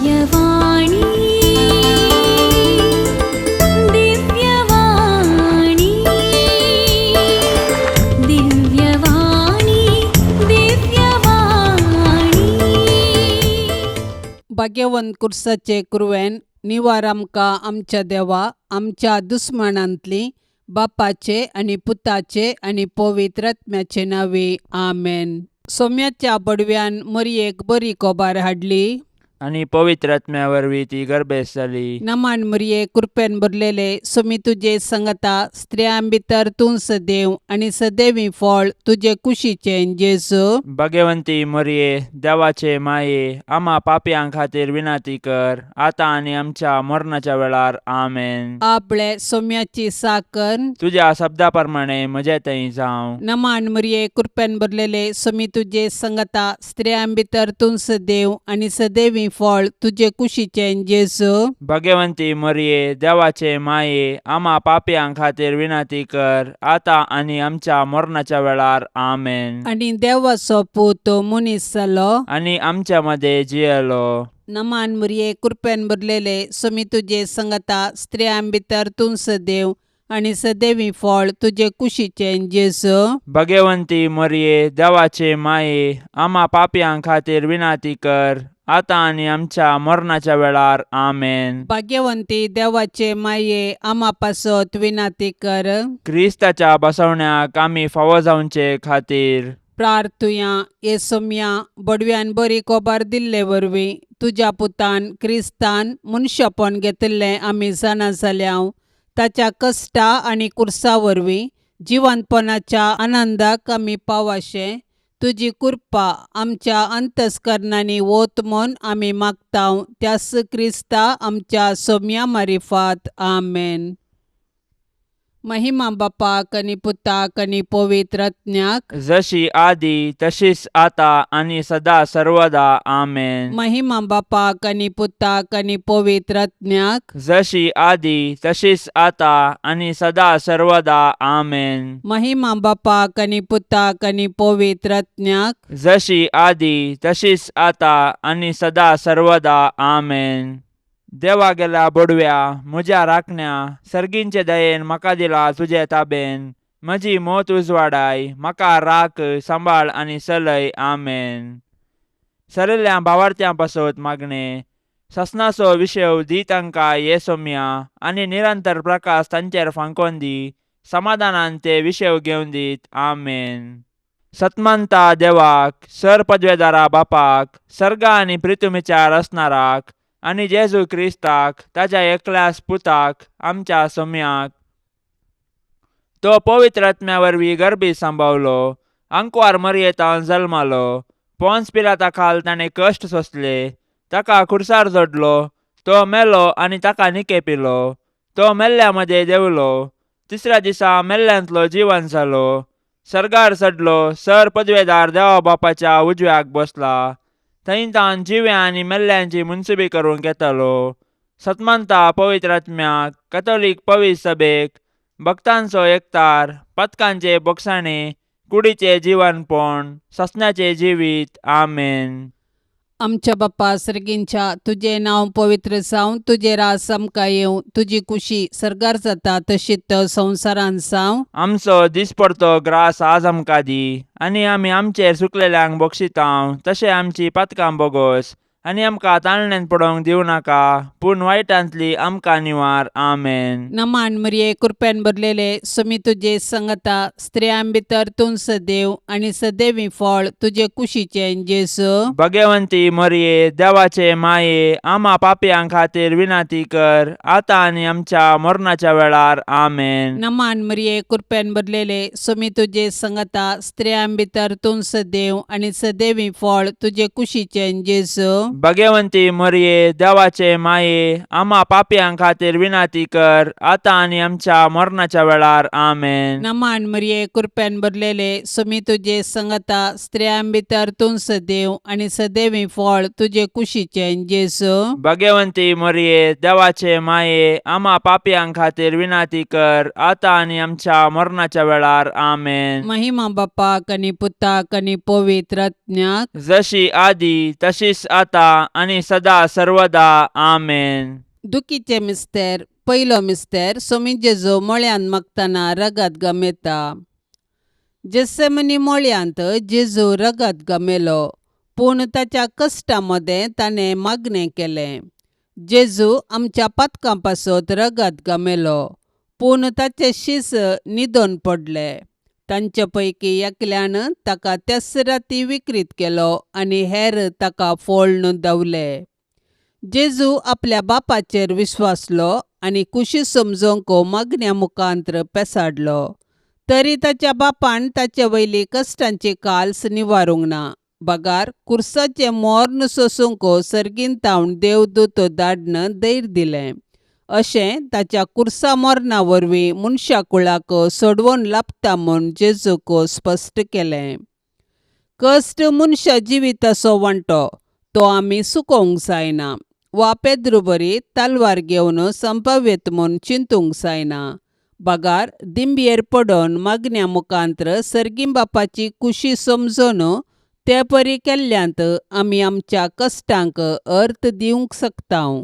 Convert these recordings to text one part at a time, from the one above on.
दिव्यवाणी, दिव्यवाणी, दिव्यवाणी, दिव्यवाणी. भाग्यवंत कुर्साचे कुरवेन निवार आमकां आमच्या देवा आमच्या दुस्मानांतली बापाचे आनी पुताचे आनी पवित्र आत्म्याचे नांवे आमेन. सोम्याच्या बडव्यान मरयेक बरी कोबार हाडली आनी पवित्र आत्म्या वरवीं ती गर्भेस्त जाली. नमान मरये, कृपेन भरलेले, सोमी तुजे संगता, स्त्रियां भितर तूं सदैव आनी सदैवी फळ तुजे कुशीचें जेजू. भगवंती मरये, देवाचे माये, आमा पापयां खातीर विनंती कर, आतां आनी आमच्या मरणाच्या वेळार. आमेन. आपले सोम्याची साकर. तुज्या शब्दा प्रमाणे म्हजे थंय जावं. नमान मरये, कृपेन भरलेले, सोमी तुजे संगता, स्त्रियां भितर तूं सदैव आनी सदैवी फळ तुजे कुशीचें जेजू. भगवंती मरये, देवाचे माये, आमा पापयां खातीर विनंती कर, आतां आनी आमच्या मरणाच्या वेळार. आमेन. आनी देवाचो पूत मनीस जालो आनी आमच्या मदें जियेलो. नमान मरये, कृपेन भरलेले, सोमी तुजे संगता, स्त्रियां भितर तूं सदैव आनी सदैवी फळ तुजे कुशीचें जेजू. भगवंती मरये, देवाचे माये, आमा पापयां खातीर विनंती कर, आतां आनी आमच्या मरणाच्या वेळार. आमेन. भाग्यवंती देवाचे माये, आमा पासत विनंती कर. क्रिस्ताच्या बसवण्याक आमी फावो जावचे खातीर प्रार्थुया. हे सोम्या, बडव्यान बरी कोबार दिल्ले वरवीं तुज्या पुतान क्रिस्तान मनशापण घेतिल्लें आमी जाणा जाल्या. ताच्या कश्टा आनी कुर्सा वरवीं जिवंतपणाच्या आनंदाक आमी पावाशें तुजी कृपा आमच्या अंतस्करणांनी वत म्हूण आमी मागता, त्यास क्रिस्ता आमच्या सोम्या मारिफात. आमेन. महिमा बापाक आनी पुताक आनी पवित्र आत्म्याक. जशी आदी तशीच आता आनी सदा सर्वदा. आमेन. महिमा बापाक आनी पुताक आनी पवित्र आत्म्याक. जशी आदी तशीच आता आनी सदा सर्वदा. आमेन. महिमा बापाक आनी पुताक आनी पवित्र आत्म्याक. जशी आदी तशीच आता आनी सदा सर्वदा. आमेन. देवा गेल्या बोडव्या, म्हज्या राखण्या, सर्गींचे दयेन म्हाका दिला तुजे ताबेन. म्हजी मोत उजवाडाय, म्हाका राख, सांबाळ आनी चलय. आमेन. सरिल्ल्या भावार्थ्यां पासत मागणें. ससनाचो विशेव दी तांकां ये सोम्या आनी निरंतर प्रकाश तांचेर फांकोन दी. समाधानान ते विशेव घेवन दीत. आमेन. सतमंता देवाक, सर पदवेदारा बापाक, सर्गा आनी प्रितुमीच्या रचणाराक आनी जेजू क्रिस्ताक ताच्या एकल्याच पुताक, आमच्या सोम्याक, तो पवित्र आत्म्या वरवीं गर्भी सांबावलो, आंकवार मरयेतान जल्मालो, पोन्स पिलाता खाल ताणें कश्ट सोंसले, ताका खुर्सार जोडलो, तो मेलो आनी ताका निकेपिलो, तो मेल्ल्या मदें देंवलो, तिसऱ्या दिसा मेल्ल्यांतलो जिवन जालो, सर्गार चडलो, सर पदवेदार देवा बापाच्या उजव्याक बसला, थंय तावन जिव्या आनी मेल्ल्यांची मुनसुबी करूंक येतालो. सतमंता पवित्र आत्म्याक, कथोलीक पवित्र सभेक, भक्तांचो एकतार, पथकांचे बोगसाणे, कुडीचे जिवनपण, ससण्याचे जिवीत. आमेन. आमच्या बाप्पा सर्गींच्या, तुजें नांव पवित्र जावं, तुजें राज आमकां येवं, तुजी कुशी सर्गार जाता तशीच संवसारांत जावं. आमचो दिसपडतो ग्रास आज आमकां दी आनी आमी आमचेर सुकलेल्यांक बक्षितांव तशें आमची पातकां बोगोस आनी आमकां ताळण्यांत पडोवंक दिवं नाका, पूण वायटांतली आमकां निवार. आमेन. नमान मरिये, कृपेन भरलेले, सुमी तुजे संगता, स्त्रियां भितर तूं सदैव आनी सदैवी फळ तुजे कुशीचें जेजू. भगवंती मरिये, देवाचे माये, आमा पापयां खातीर विनंती कर, आतां आनी आमच्या मरणाच्या वेळार. आमेन. नमान मरिये, कृपेन भरलेले, सुमी तुजे संगता, स्त्रियां भितर तूं सदैव आनी सदैवी फळ तुजे कुशीचें जेजू. भगवंती मरिये, देवाचे माये, आमा पापयां खातीर विनंती कर, आतां आनी आमच्या मरणाच्या वेळार. आमेन. नमान मरिये, कृपेन भरलेले, सुमी तुजे संगता, स्त्रियां भितर तूं सदैव आनी सदैवी फळ तुजे कुशीचें जेजू. भगवंती मरिये, देवाचे माये, आमा पापयां खातीर विनंती कर, आतां आनी आमच्या मरणाच्या वेळार. आमेन. महिमा बापाक आनी पुताक आनी पवित्र आत्म्याक. जशी आदी तशीच आता आतां आनी सदा सर्वदा. आमेन. दुखीचे मिस्तेर. पयलो मिस्तेर. सोमी जेजू मळ्यांत मागतना रगत गमेता. जेसेमनी मळ्यांत जेजू रगत गमेलो, पूण ताच्या कश्टा मदें ताणें मागणें केलें. जेजू आमच्या पातकां पासत रगत गमेलो, पूण ताचे शीस न्हिदोन पडले. तांचे पैकी एकल्यान ताका त्याच राती विक्रीत केलो आनी हेर ताका फोळ्ण धांवले. जेजू आपल्या बापाचेर विश्वासलो आनी कुशी समजोवंक मागण्या मुखांत्र पेसाडलो. तरी ताच्या बापान ताचे वयली कश्टांची काल्स निवारूंक ना, बगार कुर्साचें मोर्न सोसूंक सर्गीन तावन देवदूत धाडन धैर्य दिलें. अशें ताच्या कुर्सा मरणा वरवीं मनशा कुळाक सोडवण लाबता म्हूण जेजूक स्पश्ट केलें. कश्ट मनशा जिविताचो वांटो, तो आमी चुकोवंक जायना वा पेद्रू बरी तलवार घेवन संपाव्यत म्हूण चिंतूंक जायना, बगार दिंबयेर पडोन मागण्या मुखांत्र सर्गीं बापाची कुशी समजून ते परी केल्ल्यांत आमी आमच्या कश्टांक अर्थ दिवंक शकता.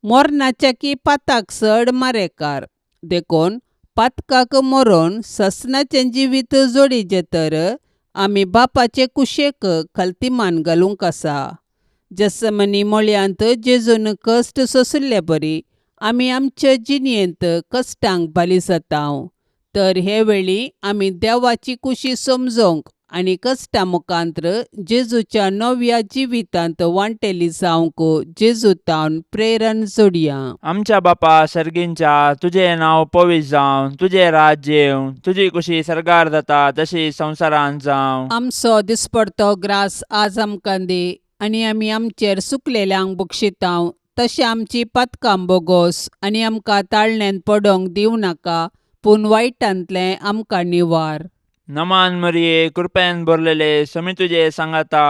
मरणाच्या की पाताक चड मारेकार, देखून पातकाक मरोन ससनाचें जिवीत जोडीचें तर आमी बापाचे कुशेक खलतीमान घालूंक आसा. जसमनी मळयांत जेजून कश्ट सोंशिल्ले बरी आमी आमचे जिणेंत कश्टांक बाली जाता. तर हे वेळी आमी देवाची कुशी समजोवंक आनी कश्टा मुखांत्र जेजूच्या नव्या जिवितांत वांटेली जावंक जेजू तावन प्रेरण जोडया. आमच्या बापा सर्गींच्या, तुजें नांव पवित्र जावं, तुजें राज्य येवं, तुजी कुशी सर्गार जाता तशी संवसारांत जावं. आमचो दिसपडतो ग्रास आज आमकां दी आनी आमी आमचेर सुकलेल्यांक बक्षितांव तशें आमची पातकां बोगोस आनी आमकां ताळण्यांत पडोंक दिवं नाका, पूण वायटांतलें आमकां निवार. नमान मरिये, कृपेन भरलेले, समी तुजे सांगाता,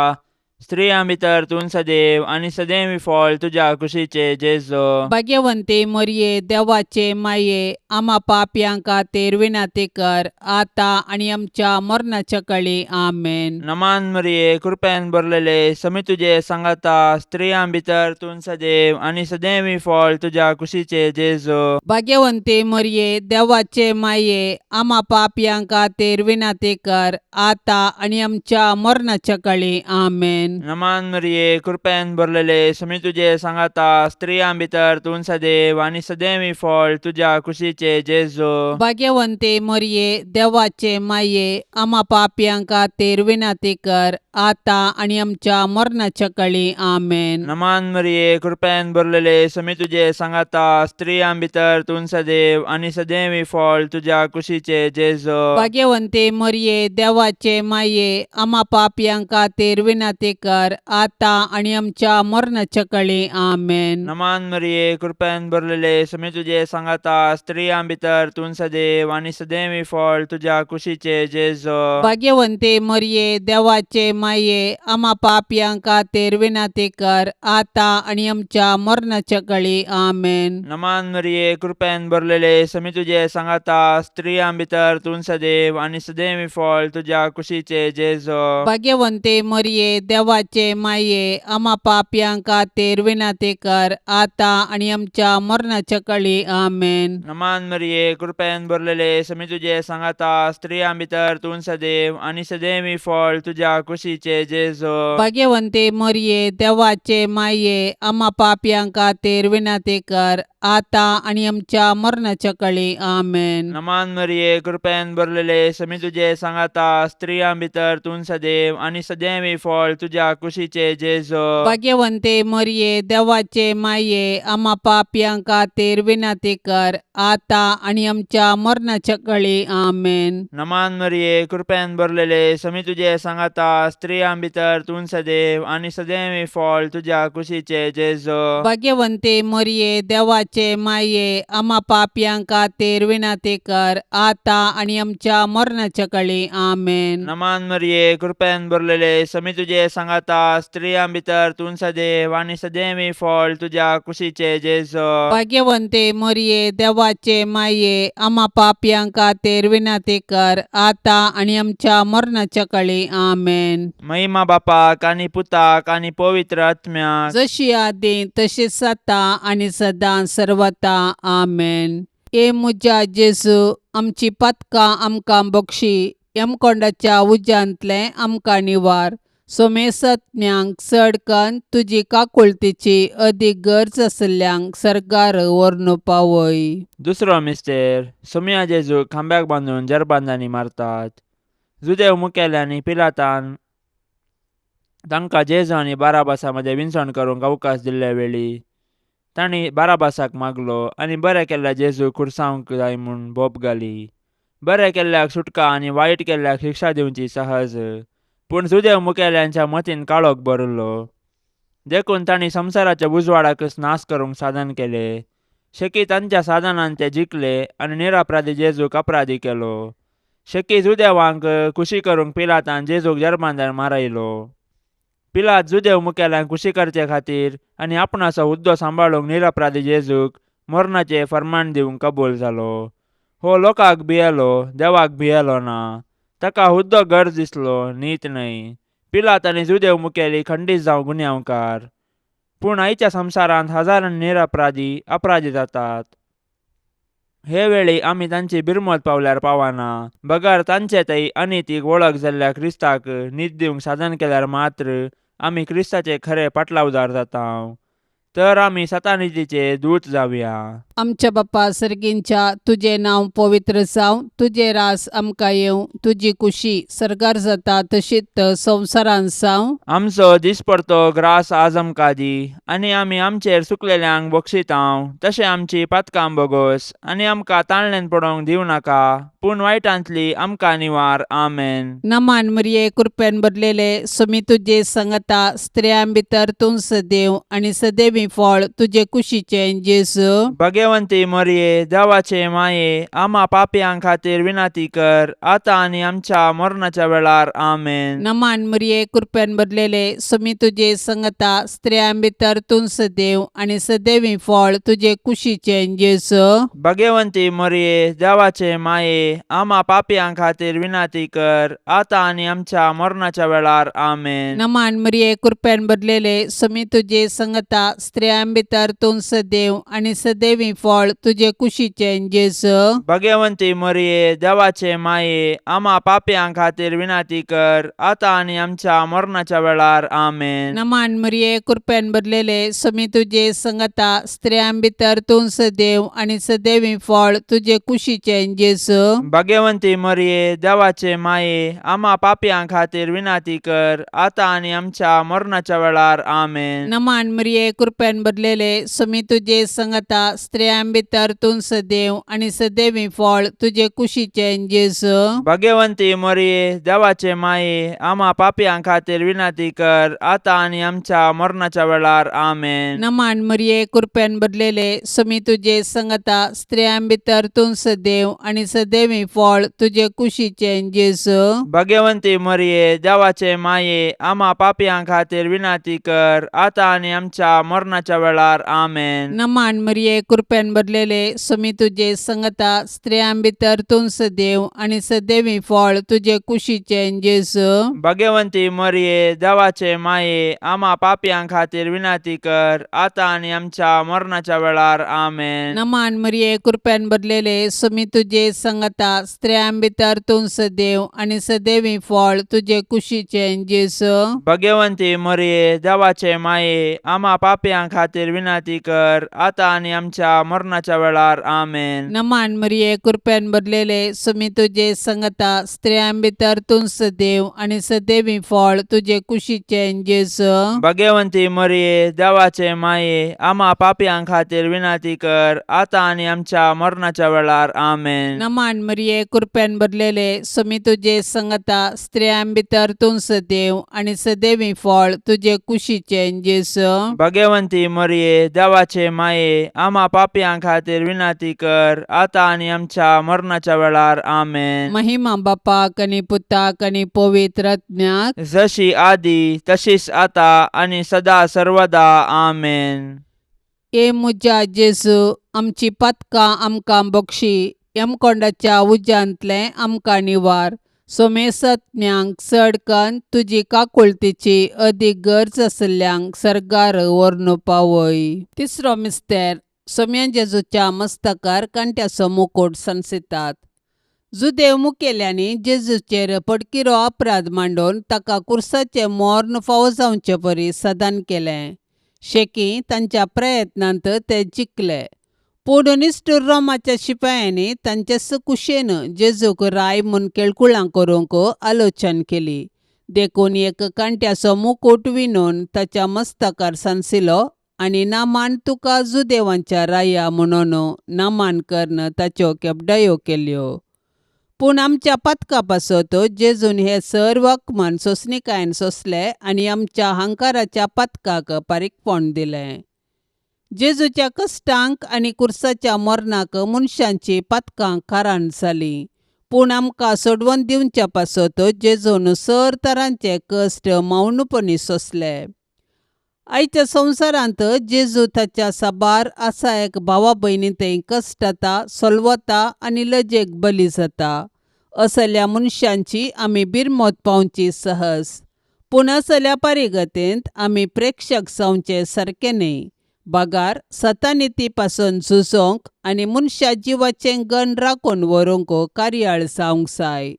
स्त्रियां भितर तूं सदैव आनी सदैव फळ तुज्या कुशीचे जेजो. भाग्यवंती मरिये, देवाचे माये, आमा पापयां खातीर विनंती कर, आतां आनी आमच्या मरणाच्या कळी. आमेन. नमान मरिये, कृपेन भरलेले, समी तुजे सांगाता, स्त्रियां भितर तूं सदैव आनी सदैव फळ तुज्या कुशीचे जेजो. भाग्यवंती मरिये, देवाचे माये, आमा पापयां खातीर विनंती कर, आतां आनी आमच्या मरणाच्या कळी. आमेन. नमान मरिये, कृपेन भरलेले, समी तुजे सांगाता, स्त्रियां भितर तूं सदैव आनी सदैव फळ तुज्या कुशीचे जेजो. भाग्यवंती मरिये, देवाचे माये, आमा पापयां खातीर विनंती कर, आतां आनी आमच्या मरणाच्या कळी. आमेन. नमान मरिये, कृपेन भरलेले, समी तुजे सांगाता, स्त्रियां भितर तूं सदैव आनी सदैव फळ तुज्या कुशीचे जेजो. भाग्यवंती मरिये, देवाचे माये, आमा पापयां खातीर विनंती कर, आतां आनी आमच्या मरणाच्या कळी. आमेन. नमान मरिये, कृपेन भरलेले, समी तुजे सांगाता, स्त्रियां भितर तूं सदैव आनी सदैव फळ तुज्या कुशीचे जेजो. भाग्यवंती मरिये, देवाचे माये, आमा पापयां खातीर विनंती कर, आतां आनी आमच्या मरणाच्या कळी. आमेन. नमान मरिये, कृपेन भरलेले, समी तुजे सांगाता, स्त्रियां भितर तूं सदैव आनी सदैव फळ तुज्या कुशीचे जेजो. भाग्यवंती मरिये, देवाचे माये, आमा पापयां खातीर विनंती कर, आतां आनी आमच्या मरणाच्या कळी. आमेन. नमान मरिये, कृपेन भरलेले, समी तुजे सांगाता, स्त्रियां भितर तूं सदैव आनी सदैव फळ तुज्या कुशीचे जेजो. भाग्यवंती मरिये, देवाचे माये, आमा पापयां खातीर विनंती कर, आतां आनी आमच्या मरणाच्या कळी. आमेन. नमान मरिये, कृपेन भरलेले, समी तुजे सांगाता, स्त्रियां भितर तूं सदैव आनी सदैव फळ तुज्या कुशीचे जेजो. भाग्यवंती मरिये, देवाचे माये, आमा पापयां खातीर विनंती कर, आतां आनी आमच्या मरणाच्या कळी. आमेन. नमान मरिये, कृपेन भरलेले, समी तुजे सांगाता, स्त्रियां भितर तूं सदैव आनी सदैव फळ तुज्या कुशीचे जेजो. भाग्यवंती मरिये, देवाचे देवाचे माये आमा पापयां खातीर विनंती कर आतां आनी आमच्या मरणाच्या कळी. आमेन. नमान मरिये, कृपेन भरलेले, समी तुजे सांगाता, स्त्रियां भितर तूं सदैव आनी सदैवी फळ तुज्या कुशीचे जेजो. भाग्यवंते मोरये, देवाचे माये, आमा पापयां खातीर विनंती कर आतां आनी आमच्या मरणाच्या कळी. आमेन. महिमा बापाक आनी पुताक आनी पवित्र आत्म्याक. जशी आदी तशीच आतां आनी सदां सर्वता. आमेन. ए म्हज्या जेजू, आमची पातकां आमकां बक्षी, यमकोंडाच्या उज्यांतलें आमकां निवार, सोमेसत्म्यांक चड कन्न तुजी काकुळतीची अदीक गरज आशिल्ल्यांक सर्गार व्हरून पावय. दुसरो मिस्तेर. सोमया जेजूक खांब्याक बांदून जरबांदांनी मारतात. जुदेव मुखेल्यांनी पिलातान तांकां जेजू आनी बाराबासा मदें विनसण करूंक अवकाश दिल्ले वेळी तांणी बाराबासाक मागलो आनी बरें केल्ल्या जेजूक खुर्सावंक जाय म्हूण बोब घाली. बरें केल्ल्याक सुटका आनी वायट केल्ल्याक शिक्षा दिवची सहज, पूण जुदेव मुखेल्यांच्या मतीन काळोख भरिल्लो, देखून तांणी संवसाराच्या उजवाडाकच नाश करूंक साधन केलें. शेकी तांच्या साधनान ते जिखले आनी निरपराधी जेजूक अपराधी केलो. शेकी जुदेवांक खुशी करूंक पिलातान जेजूक जर्मांदार मारयलो. पिलात जुदेव मुखेल्यांक खुशी करचे खातीर आनी आपणाचो हुद्दो सांबाळूंक निरपराधी जेजूक मरणाचें फर्मान दिवंक कबूल जालो. हो लोकांक भियेलो, देवाक भियेलो ना. ताका हुद्दो गरज दिसलो, नीत न्हय. पिलात आनी जुदेव मुखेली खंडीत जावं गुन्यांवकार. पूण आयच्या संवसारांत हजारांनी निरपराधी अपराधी जातात. हे वेळी आमी तांची बिरमत पावल्यार पावना, बगर तांचे थंय अनितीक वळख जाल्ल्या क्रिस्ताक नीत दिवंक साधन केल्यार मात्र आमी क्रिस्ताचे खरे पाटलावदार जाता. तर आमी सतानितीचे दूत जावया. आमच्या बाप्पा सर्गींच्या, तुजें नांव पवित्र जावं, तुजें रास आमकां येवं, तुजी कुशी सर्गार जाता तशीच संवसारांत जावं. आमचो दिसपडतो ग्रास आज आमकां दी, आनी आमी आमचेर चुकलेल्यांक बक्षितांव तशें आमची पातकां बोगोस, आनी आमकां ताळण्यान पडोवंक दिवं नाका, पूण वायटांतली आमकां निवार. आमेन. नमान मरिये, कृपेन भरलेले, सुमी तुजे संगता, स्त्रियां भितर तूं सदैव आनी सदैवी फळ तुजे कुशीचें जेजू. भगवंती मरिये, देवाचे माये, आमा पापयां खातीर विनंती कर आतां आनी आमच्या मरणाच्या वेळार. आमेन. नमान मरिये, कृपेन भरलेले, सुमी तुजे संगता, स्त्रियां भितर तूं सदैव आनी सदैवी फळ तुजे कुशीचें जेजू. भगवंती मरिये, देवाचे माये, आमा पापयां खातीर विनंती कर आतां आनी आमच्या मरणाच्या वेळार. आमेन. नमान मरिये, कृपेन भरलेले, सुमी तुजे संगता, स्त्रियां भितर तूं सदैव आनी सदैवी फळ तुजे कुशीचें जेजू. भगवंती मरिये, देवाचे माये, आमा पापयां खातीर विनंती कर आतां आनी आमच्या मरणाच्या वेळार. आमेन. नमान मरिये, कृपेन भरलेले, सुमी तुजे संगता, स्त्रियां भितर तूं सदैव आनी सदैवी फळ तुजे कुशीचें जेजू. भगवंती मरिये, देवाचे माये, आमा पापयां खातीर विनंती कर आतां आनी आमच्या मरणाच्या वेळार. आमेन. नमान मरिये, कृपेन भरलेले, सुमी तुजे संगता, स्त्रियां भितर तूं सदैव आनी सदैवी फळ तुजे कुशीचें जेजू. भगवंती मरिये, देवाचे माये, आमा पापयां खातीर विनंती कर आतां आनी आमच्या मरणाच्या वेळार. आमेन. नमान मरिये, कृपेन भरलेले, सुमी तुजे संगता, स्त्रियां भितर तूं सदैव आनी सदैवी फळ तुजे कुशीचें जेजू. भगवंती मरिये, देवाचे माये, आमा पापयां खातीर विनंती कर आतां आनी आमच्या मरणाच्या वेळार. आमेन. नमान मरिये, कृपेन भरलेले, सुमी तुजे संगता, स्त्रियां भितर तूं सदैव आनी सदैवी फळ तुजे कुशीचें जेजू. भगवंती मरिये, देवाचे माये, आमा पापयां खातीर विनंती कर आतां आनी आमच्या मरणाच्या वेळार. आमेन. नमान मरिये, कृपेन भरलेले, सुमी तुजे संगता, स्त्रियां भितर तूं सदैव आनी सदैवी फळ तुजे कुशीचें जेजू. भगवंती मरिये, देवाचे माये, आमा पापयां खातीर विनंती कर आतां आनी आमच्या मरणाच्या वेळार. आमेन. नमान मरिये, कृपेन भरलेले, सुमी तुजे संगता, स्त्रियां भितर तूं सदैव आनी सदैवी फळ तुजे कुशीचें जेजू. भगवंती मरिये, देवाचे माये, आमा पापयां खातीर विनंती कर आतां आनी आमच्या मरणाच्या वेळार. आमेन. नमान मरिये, कृपेन भरलेले, सुमी तुजे संगता, स्त्रियां भितर तूं सदैव आनी सदैवी फळ तुजे कुशीचें जेजू. भगवंती भाग्यवंती मरिये देवाचे माये आमा पापयां खातीर विनंती कर आतां आनी आमच्या मरणाच्या वेळार. आमेन. महिमा बापाक आनी पुताक आनी पवित्र आत्म्याक. जशी आदी तशीच आता आनी सदा सर्वदा. आमेन. ए म्हज्या जेजू, आमची पातकां आमकां बक्षी, यमकोंडाच्या उज्यांतलें आमकां निवार, सोमेसत्म्यांक चड कन्न तुजी काकुळतीची अदीक गरज आशिल्ल्यांक सर्गार व्हरून पावय. तिसरो मिस्तेर. सोम्या जेजूच्या मस्तकार कांट्याचो मुकूट सांसितात. जुदेव मुखेल्यांनी जेजूचेर पडकिरो अपराध मांडून ताका कुर्साचें मर्ण फावो जावचे परी सदान केलें. शेकी तांच्या प्रयत्नांत ते जिखले, पूण निश्ठूर रोमाच्या शिपायांनी तांचे कुशेन जेजूक राय म्हूण केळकुळां करूंक आलोचन केली. देखून एक कांट्याचो मुकूट विणून ताच्या मस्तकार सांसिलो आनी नामान तुका जुदेवांच्या राया म्हणून नामान करून ताच्यो केपडायो केल्यो. पूण आमच्या पातका पासत जेजून हे सर्व अपमान सोंसणीकायेन सोंसले आनी आमच्या हंकाराच्या पातकाक पारीकपण दिलें. जेजूच्या कश्टांक आनी कुर्साच्या मरणाक मनशांची पातकां कारण जालीं, पूण आमकां सोडवून दिवच्या पासत जेजून सर तरांचे कश्ट मौनपणी सोंसले. आयच्या संवसारांत जेजू ताच्या साबार आसा एक भावा भयणी थंय कश्टता, सोलवता आनी लजेक बली जाता. असल्या मनशांची आमी बिरमत पावची सहज, पूण असल्या परिगतेंत आमी प्रेक्षक जावचे सारकें न्हय, बगार सतानिती पासून झुजोंक आनी मनशा जिवाचें गण राखून व्हरूंक कार्याळ जावंक जाय.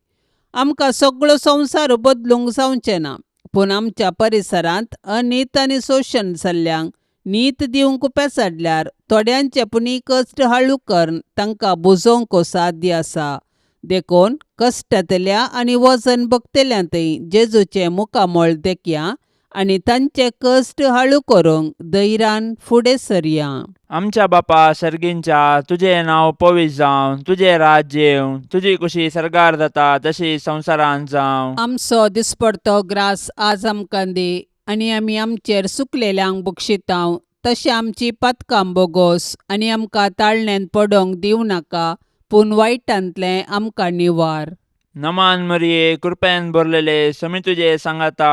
आमकां सगळो संवसार बदलूंक जावचें ना, पूण आमच्या परिसरांत अनीत आनी शोशण जाल्ल्यांक नीत दिवंक पेसाडल्यार थोड्यांचे पुणी कश्ट हाळू करून तांकां बुजोवंक साध्य आसा. देखून कश्टांतल्या आनी वजन भोगतल्या थंय जेजूचें मुखामळ देखया आनी तांचे कश्ट हाळू करूंक धैर्यान फुडें सरया. आमच्या बापा सर्गींच्या, तुजें नांव पवित्र जावं, तुजें राज्य येवं, तुजी कुशी सर्गार जाता तशी संवसारांत जावं. आमचो दिसपडतो ग्रास आज आमकां दी आनी आमी आमचेर सुकलेल्यांक बक्षितांव तशें आमची पातकां बोगोस आनी आमकां ताळण्यांत पडोंक दिवं नाका, पूण वायटांतलें आमकां निवार. नमान मरिये, कृपेन भरलेले, समी तुजे सांगाता,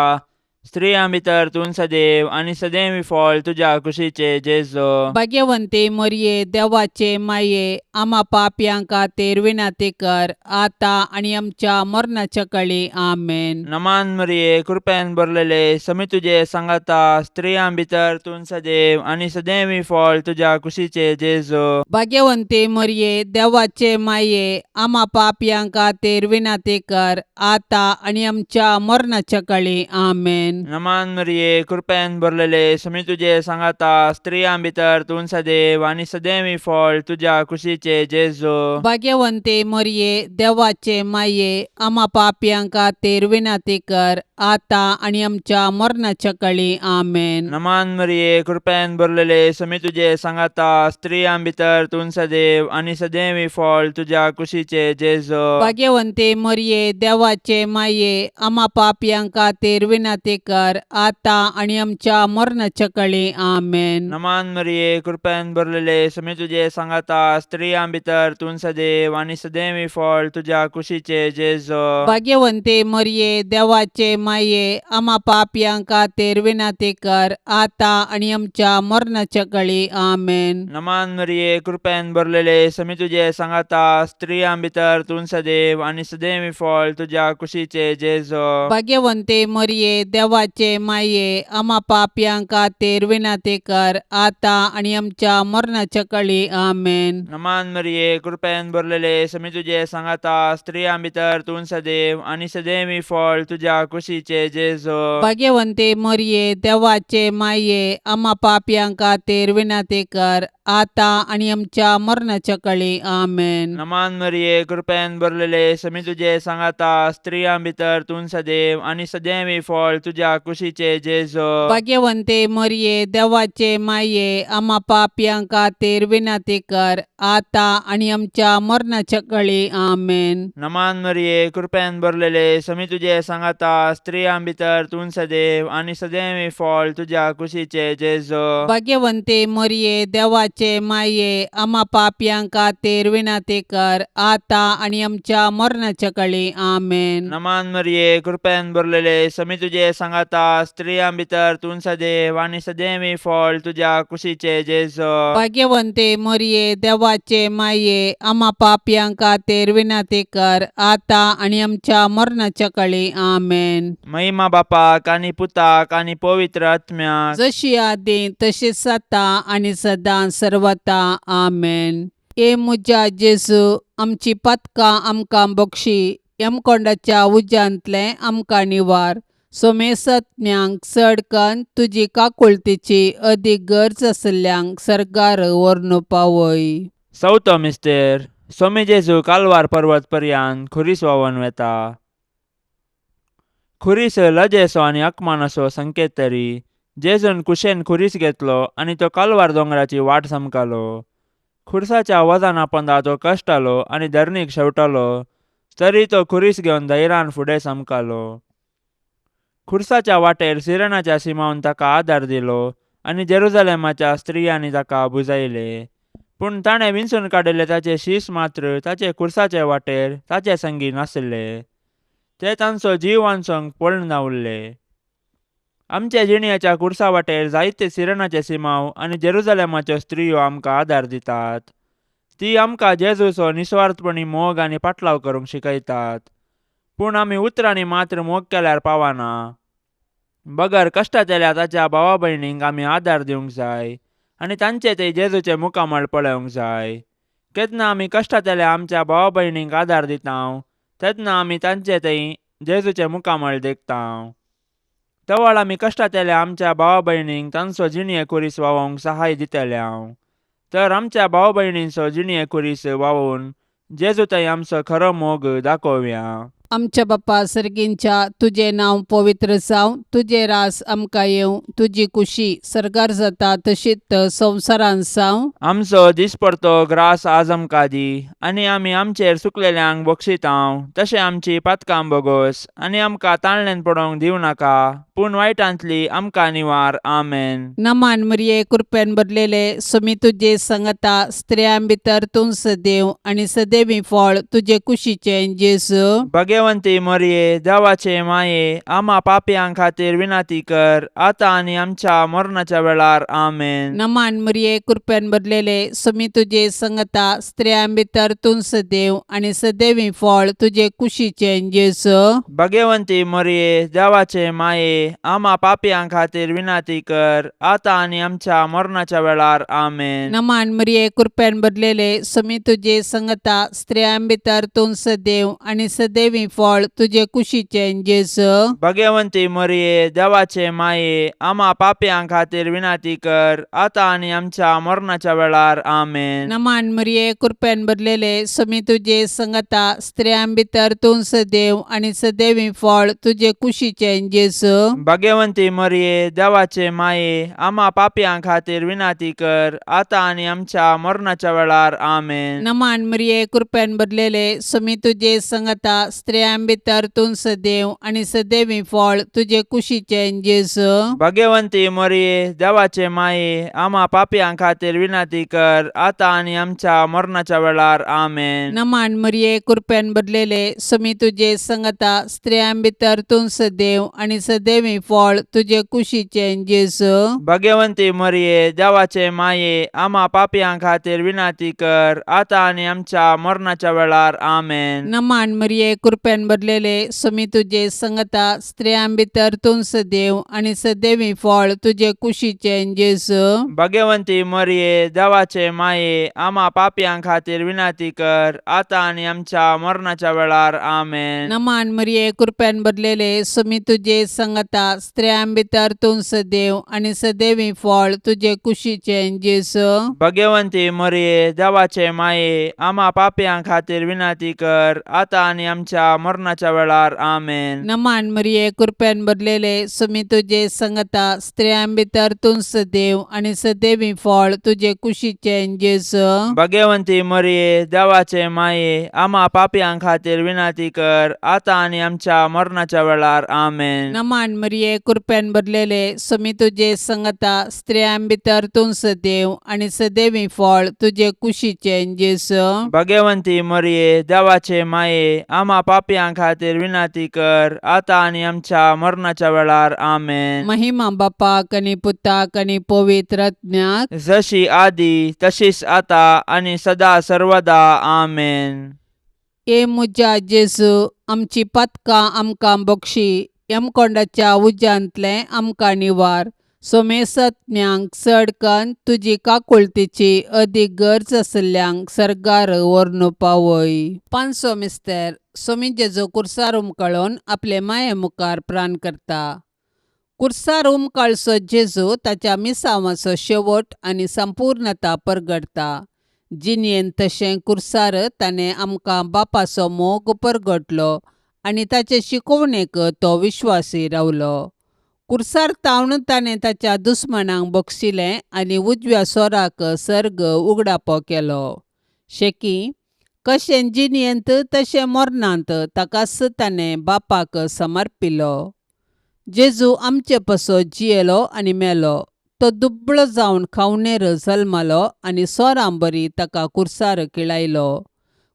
स्त्रियां भितर तूं सदैव आनी सदैव फळ तुज्या कुशीचे जेजो. भाग्यवंती मरिये, देवाचे माये, आमा पापयां खातीर विनंती कर आतां आनी आमच्या मरणाच्या कळी. आमेन. नमान मरिये, कृपेन भरलेले, समी तुजे सांगाता, स्त्रियां भितर तूं सदैव आनी सदैव फळ तुज्या कुशीचे जेजो. भाग्यवंती मरिये, देवाचे माये, आमा पापयां खातीर विनंती कर आतां आनी आमच्या मरणाच्या कळी. आमेन. नमान मरिये, कृपेन भरलेले, समी तुजे सांगाता, स्त्रियां भितर तूं सदैव आनी सदैव फळ तुज्या कुशीचे जेजो. भाग्यवंती मरिये, देवाचे माये, आमा पापयां खातीर विनंती कर आतां आनी आमच्या मरणाच्या कळी. आमेन. नमान मरिये, कृपेन भरलेले, समी तुजे सांगाता, स्त्रियां भितर तूं सदैव आनी सदैव फळ तुज्या कुशीचे जेजो. भाग्यवंती मरिये, देवाचे माये, आमा पापयां खातीर विनंती कर आतां आनी आमच्या मरणाच्या कळी. आमेन. नमान मरिये, कृपेन भरलेले, समी तुजे सांगाता, स्त्रियां भितर तूं सदैव आनी सदैव फळ तुज्या कुशीचे जेजो. भाग्यवंती मरिये, देवाचे माये, आमा पापयां खातीर विनंती कर आतां आनी आमच्या मरणाच्या कळी. आमेन. नमान मरिये, कृपेन भरलेले, समी तुजे सांगाता, स्त्रियां भितर तूं सदैव आनी सदैव फळ तुज्या कुशीचे जेजो. भाग्यवंती मरिये, देवाचे माये, आमा पापयां खातीर विनंती कर आतां आनी आमच्या मरणाच्या कळी. आमेन. नमान मरिये, कृपेन भरलेले, समी तुजे सांगाता, स्त्रियां भितर तूं सदैव आनी सदैव फळ तुज्या कुशीचे जेजो. भाग्यवंती मरिये, देवाचे माये, आमा पापयां खातीर विनंती कर आतां आनी आमच्या मरणाच्या कळी. आमेन. नमान मरिये, कृपेन भरलेले, समी तुजे सांगाता, स्त्रियां भितर तूं सदैव आनी सदैव फळ तुज्या तुज्या कुशीचे जेजो. भाग्यवंते मरये, देवाचे माये, आमा पापयां खातीर विनंती कर, आतां आनी आमच्या मरणाच्या कळी. आमेन. नमान मरिये, कृपेन भरलेले, समी तुजे सांगाता, स्त्रियां भितर तूं सदैव आनी सदैव फळ तुज्या कुशीचे जेजो. भाग्यवंते मरये, देवाचे माये, आमा पापयां खातीर विनंती कर, आतां आनी आमच्या मरणाच्या कळी. आमेन. नमान मरिये, कृपेन भरलेले, समी तुजे सांगाता, स्त्रियां भितर तूं सदैव आनी सदैव फळ तुज्या कुशीचे जेजो. भाग्यवंते मरये, देवाचे माये, आमा पापयां खातीर विनंती कर, आतां आनी आमच्या मरणाच्या कळी. आमेन. महिमा बापाक आनी पुताक आनी पवित्र आत्म्याक. जशी आदी तशीच आतां आनी सदां सर्वता. आमेन. ए म्हज्या जेजू, आमची पातकां आमकां बक्षी, यमकोंडाच्या उज्यांतलें आमकां निवार, सोमेसत्म्यांक चड कन्न तुजी काकुळतीची अदीक गरज आशिल्ल्यांक सर्गार व्हरून पावय. चवथो मिस्तेर. सोमी जेजू कालवार पर्वत पर्यान खुरीस व्हांवन वेता. खुरीस लजेचो आनी अकमानाचो संकेत तरी जेजून कुशेन खुरीस घेतलो आनी तो कालवार दोंगराची वाट समकालो. खुरसाच्या वजना पोंदा तो कश्टालो आनी धरणीक शेवटालो, तरी तो खुरीस घेवन धैर्यान फुडें समकालो. खुरसाच्या वाटेर सिरणाच्या सिमावन ताका आदार दिलो आनी जेरुजलेमाच्या स्त्रियांनी ताका बुजायले. पूण ताणें विंचून काडिल्ले ताचे शीस मात्र ताचे खुरसाचे वाटेर ताचे संगी नासले. ते तांचो जीव वांचोवंक पळून उरले. आमच्या जिणयाच्या खुरसा वाटेर जायते सिरणाचे सिमाव आनी जेरुजलेमाच्यो स्त्रियो आमकां आदार दितात. ती आमकां जेजूचो निस्वार्थपणी मोग आनी पाटलाव करूंक शिकयतात. पूण आमी उतरांनी मात्र मोग केल्यार पावना, बगर कश्टांतल्या ताच्या भावा भयणींक आमी आदार दिवंक जाय आनी तांचे ते जेजूचे मुखामळ पळोवंक जाय. केन्ना आमी कश्टांतल्या आमच्या भावा भयणींक आदार दिता तेन्ना आमी तांचे थंय जेजूचे मुखामळ देखता. तवळ आमी कश्टांतल्या आमच्या भावा भयणींक तांचो जिणये खुरीस व्हांवोवंक सहाय दितले. तर आमच्या भाव भयणींचो जिणये खुरीस व्हांवोवन जेजू थंय आमचो खरो मोग दाखोवया. आमच्या बाप्पा सर्गींच्या, तुजें नांव पवित्र जावं, तुजें रास आमकां येवं, तुजी कुशी सर्गार जाता तशीच संवसारांत जावं. आमचो दिसपडतो ग्रास आज आमकां दी आनी आमी आमचेर सुकलेल्यांक बक्षितांव तशें आमची पातकां बोगोस आनी आमकां ताळण्यान पडोवंक दिवं नाका, पूण वायटांतली आमकां निवार. आमेन. नमान मरिये, कृपेन भरलेले, सुमी तुजे संगता, स्त्रियां भितर तूं सदैव आनी सदैवी फळ तुजे कुशीचें जेजू. भगवंती मरिये, देवाचे माये, आमा पापयां खातीर विनंती कर, आतां आनी आमच्या मरणाच्या वेळार. आमेन. नमान मरिये, कृपेन भरलेले, सुमी तुजे संगता, स्त्रियां भितर तूं सदैव आनी सदैवी फळ तुजे कुशीचें जेजू. भगवंती मरिये, देवाचे माये, आमा पापयां खातीर विनंती कर, आतां आनी आमच्या मरणाच्या वेळार. आमेन. नमान मरिये, कृपेन भरलेले, सुमी तुजे संगता, स्त्रियां भितर तूं सदैव आनी सदैवी फळ तुजे कुशीचें जेजू. भगवंती मरिये, देवाचे माये, आमा पापयां खातीर विनंती कर, आतां आनी आमच्या मरणाच्या वेळार. आमेन. नमान मरिये, कृपेन भरलेले, सुमी तुजे संगता, स्त्रियां भितर तूं सदैव आनी सदैवी फळ तुजे कुशीचें जेजू. भगवंती मरिये, देवाचे माये, आमा पापयां खातीर विनंती कर, आतां आनी आमच्या मरणाच्या वेळार. आमेन. नमान मरिये, कृपेन भरलेले, सुमी तुजे संगता, स्त्रियां भितर तूं सदैव आनी सदैवी फळ तुजे कुशीचें जेजू. भगवंती मरिये, देवाचे माये, आमा पापयां खातीर विनंती कर, आतां आनी आमच्या मरणाच्या वेळार. आमेन. नमान मरिये, कृपेन भरलेले, सुमी तुजे संगता, स्त्रियां भितर तूं सदैव आनी सदैवी फळ तुजे कुशीचें जेजू. भगवंती मरिये, देवाचे माये, आमा पापयां खातीर विनंती कर, आतां आनी आमच्या मरणाच्या वेळार. आमेन. नमान मरिये, कृपेन भरलेले, सुमी तुजे संगता, स्त्रियां भितर तूं सदैव आनी सदैवी फळ तुजे कुशीचें जेजू. भगवंती मरिये, देवाचे माये, आमा पापयां खातीर विनंती कर, आतां आनी आमच्या मरणाच्या वेळार. आमेन. नमान मरिये, कृपेन भरलेले, सुमी तुजे संगता, स्त्रियां भितर तूं सदैव आनी सदैवी फळ तुजे कुशीचें जेजू. भगवंती मरिये, देवाचे माये, आमा पापयां खातीर विनंती कर, आतां आनी आमच्या आमच्या मरणाच्या वेळार. आमेन. नमान मरिये, कृपेन भरलेले, सुमी तुजे संगता, स्त्रियां भितर तूं सदैव आनी सदैवी फळ तुजे कुशीचें जेजू. भगवंती मरिये, देवाचे माये, आमा पापयां खातीर विनंती कर, आतां आनी आमच्या मरणाच्या वेळार. आमेन. नमान मरिये, कृपेन भरलेले, सुमी तुजे संगता, स्त्रियां भितर तूं सदैव आनी सदैवी फळ तुजे कुशीचें जेजू. भगवंती मरिये, देवाचे माये, आमा पापयां खातीर विनंती कर, आतां आनी आमच्या मरणाच्या वेळार. आमेन. महिमा बापाक आनी पुताक आनी पवित्र आत्म्याक. जशी आदी तशीच आता आनी सदा सर्वदा. आमेन. ए म्हज्या जेजू, आमची पातकां आमकां बक्षी, यमकोंडाच्या उज्यांतलें आमकां निवार, सोमेसत्म्यांक चड कन्न तुजी काकुळतीची अदीक गरज आशिल्ल्यांक सर्गार व्हरून पावय. पांचसो मिस्तर. सोमी जेजू कुर्सार उमकळून आपले माये मुखार प्राण करता. कुर्सार उमकाळचो जेजू ताच्या मिसांवाचो शेवट आनी संपूर्णता परगटता. जिणेंत तशें कुर्सार ताणें आमकां बापाचो मोग परगटलो आनी ताचे शिकोवणेक तो विश्वासी रावलो. कुर्सार तावन ताणें ताच्या दुस्मानांक बक्षिलें आनी उजव्या सोराक सर्ग उगडापो केलो. शेकी कशें जिणेंत तशें मरणांत ताकाच ताणें बापाक समर्पिलो. जेजू आमचे पासत जियेलो आनी मेलो. तो दुबळो जावन खावणेर जल्मलो आनी सोरां बरी ताका कुर्सार किळायलो.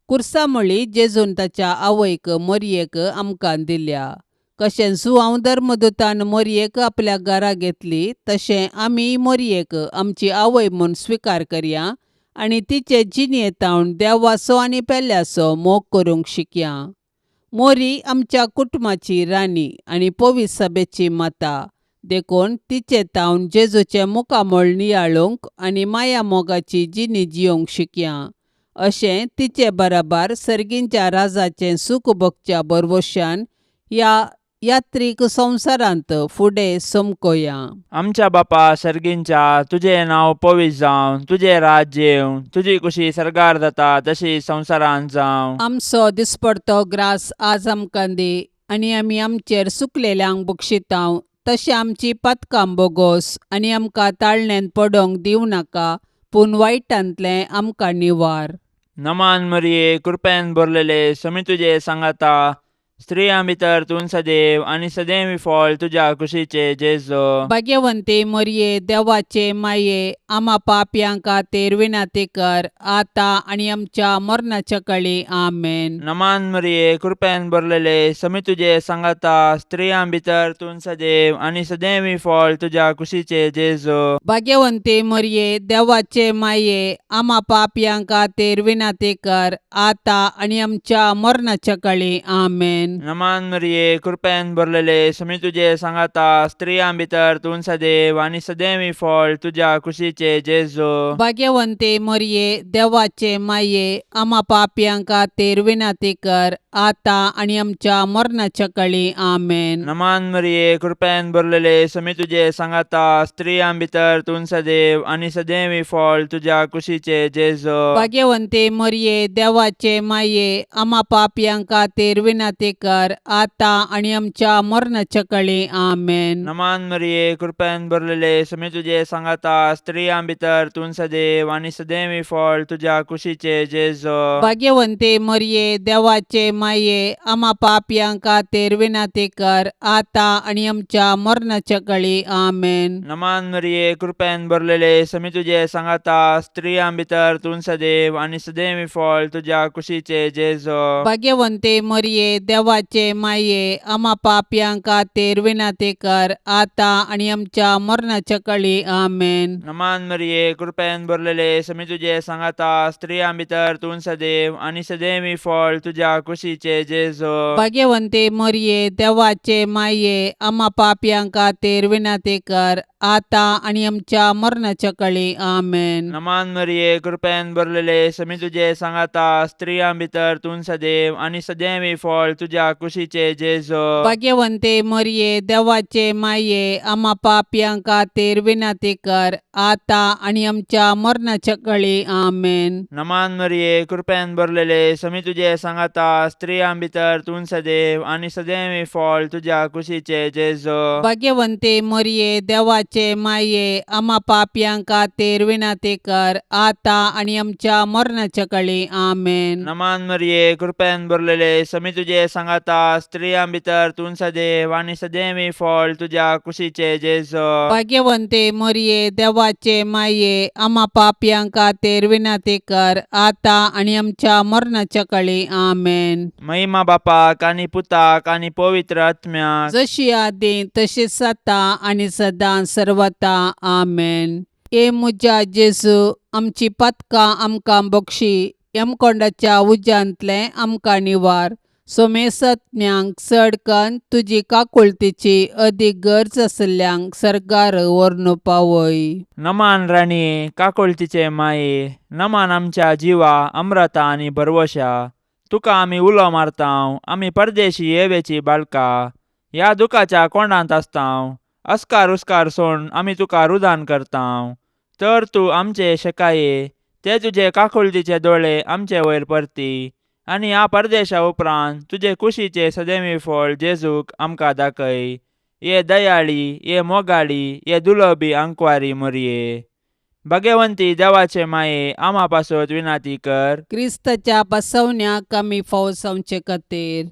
कुर्सा म्हळी जेजून ताच्या आवयक मोरयेक आमकां दिल्या. कशें जुआंव धर्मदूतान मोरयेक आपल्या घरा घेतली तशें आमी मोरयेक आमची आवय म्हूण स्विकार करया आनी तिचे जिणेंत देवाचो आनी पेल्याचो मोग करूंक शिकया. मोरी आमच्या कुटुंबाची राणी आनी पवित्र सभेची माता, देखून तिचे तावन जेजूचें मुखामळ नियाळूंक आनी माया मोगाची जिणी जियोंक शिकया. अशें तिचे बराबर सर्गींच्या राजाचें सूख भोगच्या भरवशान ह्या यात्रीक संवसारांत फुडें समकोया. आमच्या बापा सर्गींच्या, तुजें नांव पवित्र जावं, तुजें राज्य येवं, तुजी कुशी सर्गार जाता तशी संवसारांत जावं. आमचो दिसपडतो ग्रास आज आमकां दी आनी आमी आमचेर सुकलेल्यांक बक्षितांव तशें आमची पातकां बोगोस आनी आमकां ताळण्यांत पडोंक दिवं नाका, पूण वायटांतलें आमकां निवार. नमान मरिये, कृपेन भरलेले, समी तुजे सांगाता, स्त्रियां भितर तूं सदैव आनी सदैव फळ तुज्या कुशीचे जेजू. भाग्यवंती मरिये, देवाचे माये, आमा पापयां खातीर विनंती कर, आतां आनी आमच्या मरणाच्या कळी. आमेन. नमान मरिये, कृपेन भरलेले, समी तुजे सांगाता, स्त्रियां भितर तूं सदैव आनी सदैव फळ तुज्या कुशीचे जेजू. भाग्यवंती मरिये, देवाचे माये, आमा पापयां खातीर विनंती कर, आतां आनी आमच्या मरणाच्या कळी. आमेन. नमान मरिये, कृपेन भरलेले, समी तुजे सांगाता, स्त्रियां भितर तूं सदैव आनी सदैव फळ तुज्या कुशीचे जेजू. भाग्यवंती मरिये, देवाचे माये, आमा पापयां खातीर विनंती कर, आतां आनी आमच्या मरणाच्या कळी. आमेन. नमान मरिये, कृपेन भरलेले, समी तुजे सांगाता, स्त्रियां भितर तूं सदैव आनी सदैव फळ तुज्या कुशीचे जेजू. भाग्यवंती मरिये, देवाचे माये, आमा पापयां खातीर विनंती कर, आतां आनी आमच्या मरणाच्या कळी. आमेन. नमान मरिये, कृपेन भरलेले, समी तुजे सांगाता, स्त्रियां भितर तूं सदैव आनी सदैव फळ तुज्या कुशीचे जेजू. भाग्यवंती मरिये, देवाचे माये, आमा पापयां खातीर विनंती कर, आतां आनी आमच्या मरणाच्या कळी. आमेन. नमान मरिये, कृपेन भरलेले, समी तुजे सांगाता, स्त्रियां भितर तूं सदैव आनी सदैव फळ तुज्या कुशीचे जेजू. भाग्यवंती मरिये, देवाचे माये, आमा पापयां खातीर विनंती कर, आतां आनी आमच्या मरणाच्या कळी. आमेन. नमान मरिये, कृपेन भरलेले, समी तुजे सांगाता, स्त्रियां भितर तूं सदैव आनी सदैव फळ तुज्या कुशीचे जेजू. भाग्यवंती मरिये, देवाचे माये, आमा पापयां खातीर विनंती कर, आतां आनी आमच्या मरणाच्या कळी. आमेन. नमान मरिये, कृपेन भरलेले, समी तुजे सांगाता, स्त्रियां भितर तूं सदैव आनी सदैव फळ तुज्या तुज्या कुशीचे जेजो. भाग्यवंते मरये, देवाचे माये, आमा पापयां खातीर विनंती कर, आतां आनी आमच्या मरणाच्या कळी. आमेन. नमान मरिये, कृपेन भरलेले, समी तुजे सांगाता, स्त्रियां भितर तूं सदैव आनी सदैव फळ तुज्या कुशीचे जेजो. भाग्यवंते मरये, देवाचे माये, आमा पापयां खातीर विनंती कर, आतां आनी आमच्या मरणाच्या कळी. आमेन. नमान मरिये, कृपेन भरलेले, समी तुजे सांगाता, स्त्रियां भितर तूं सदैव आनी सदैव फळ तुज्या कुशीचे जेजो. भाग्यवंते मरये, देवाचे माये, आमा पापयां खातीर विनंती कर, आतां आनी आमच्या मरणाच्या कळी. आमेन. महिमा बापाक आनी पुताक आनी पवित्र आत्म्याक. जशी आदी तशीच आतां आनी सदां सर्वता. आमेन. ए म्हज्या जेजू, आमची पातकां आमकां बक्षी, यमकोंडाच्या उज्यांतलें आमकां निवार, सोमेसत्म्यांक चड कन्न तुजी काकुळतीची अदीक गरज आशिल्ल्यांक सर्गार व्हरून पावय. नमान राणये, काकुळतीचे माये, नमान आमच्या जिवा अम्रता आनी भरवशा. तुका आमी उलो मारतांव, आमी परदेशी येवेची बाळका, ह्या दुखाच्या कोंडांत आसतांव. अस्कार उस्कार सोड आमी तुका रुदान करतांव, तर तूं आमचे शेकाये ते तुजे काकुळतीचे दोळे आमचे वयर परती आनी ह्या परदेशा उपरांत तुजे कुशीचे सदैवी फळ जेजूक आमकां दाखय. ये दयाळी, ये मोगाळी, ये दुलबी आंकवारी मोरये, भगवंती देवाचे माये, आमा पासत विनाती कर. क्रिस्ताच्या बसवण्याक आमी फावो जावचे खातीर